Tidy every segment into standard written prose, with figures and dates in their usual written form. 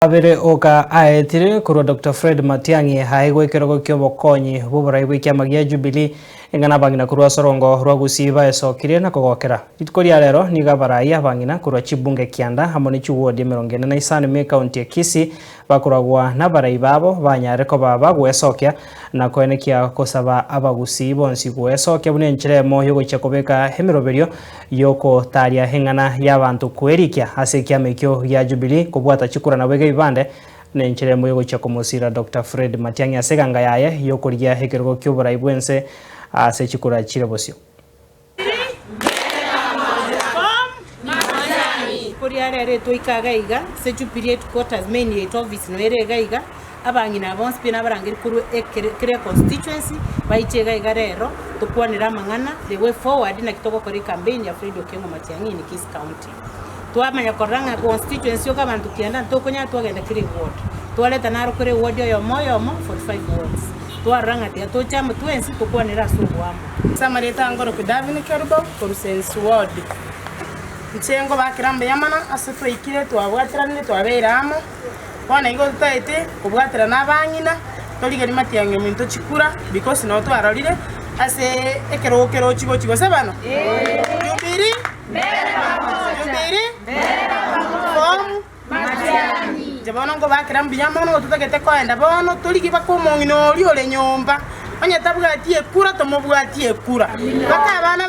Abere oka aetire korwa Doctor Fred Matiang'i aegwe ekerogo ki'obokonyi bw'oborai bw'ekiama gia Jubilee eng'ana abang'ina korwa ase orongo rwa Gusii baesokirie na kogokera. Rituko ria rero nigo abarai abang'ina korwa chibunge kianda amo ne chiwodi 45 ime ekaunti ya Kisii bakoragwa nabarai babo banyare koba bagwesokia na koenekia gosaba abagusii bonsi gwesokia buna enchera emo yogochia kobeka emeroberio y'ogotaria eng'ana y'abanto kwerikia ase ekiama ekio gia Jubilee kobwata chikura nabo iga ebibande nenchera emo y'ogochia komosira Doctor Fred Matiang'i ase eganga yaye y'okorigia ekerogo ki'oborai bw'ense ase chikura chire bosio. Koria rero etwaika iga iga ase Jubilee headquarters main yaito office noyo ere iga iga. Abang'ina aba bonsi pi nabarangeri korwa ekere kera econstituency, baiche iga iga rero, tokwanere amang'ana, the way forward naki togokora ecampaign ya Fred Okengo Matiang'i in Kisii County. Twamanya korora ng'a constituency yoka abanto kianda ntokonyara twagenda kera eward. Twareta naro kera eward oyomo oyomo, 45 wards. Twarora ng'a tiga toche amo twensi tokwanere ase oboamo. Ase amarieta a Ngoroki Davin Kerubo korwa Sensi Ward. Inche ngobakera mbuya mono ase twaikire twabwateranire twabeire amo. Bono igo totaete kobwaterana abang'ina, torigerie matiang'i ominto chikura, because nabo twarorire ase ekerogo kerochi gochi gose bano? Jubilee? Jubilee? Form? Inche bono nkobakera mbuya mono totagete koenda bono torigie mpaka omong'ina oria ore nyomba, onye tabwati ekura tomobwatie ekura. Mpaka abana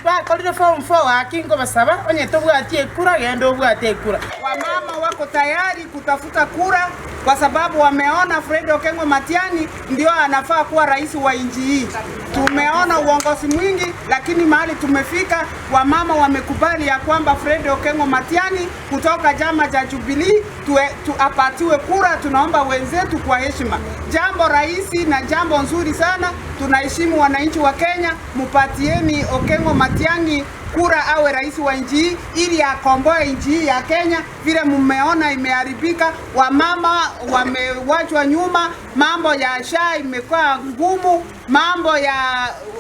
bakorire form four gaki nkobasaba onye tobwati ekura genda obwate ekura. Wamama wako tayari kutafuta kura kwa sababu wameona Fred Okengo Matiang'i ndio anafaa kuwa rais wa nchi hii. Tumeona uongozi mwingi, lakini mahali tumefika, wamama wamekubali ya kwamba Fred Okengo Matiang'i kutoka chama cha Jubilee tuwe, tu, apatiwe kura. Tunaomba wenzetu kwa heshima, jambo rahisi na jambo nzuri sana. Tunaheshimu wananchi wa Kenya, mupatieni Okengo Matiang'i kura awe rais wa nchi hii ili akomboe nchi hii ya Kenya. Vile mmeona imeharibika, wamama wamewachwa nyuma, mambo ya SHA imekuwa ngumu, mambo ya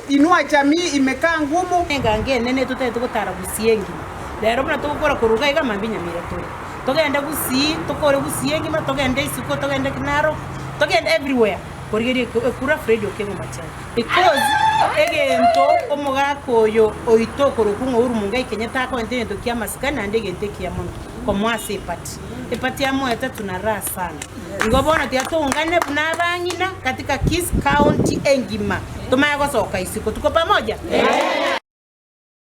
inua jamii imekaa ngumu. Engango enene totagete gotara Gusii engima. Rero buna togokora korwa iga iga mambia Nyamira tore. Togende Gusii, tokore Gusii engima, togende isiko, togende Narok, togende everywhere korigeria ekura Fred Okengo Matiang'i. Because egento omogaka oyo oito okorokwa ng'a Uhuru Muigai Kenyatta akoente egento kia amasikani naende egento ekiya mono komoa ase eparty. Eparty amoete tuna raha sana. Igo bono tiga toungane buna abang'ina katika Kisii county engima tomanye gosoka isiko. Tuko pamoja?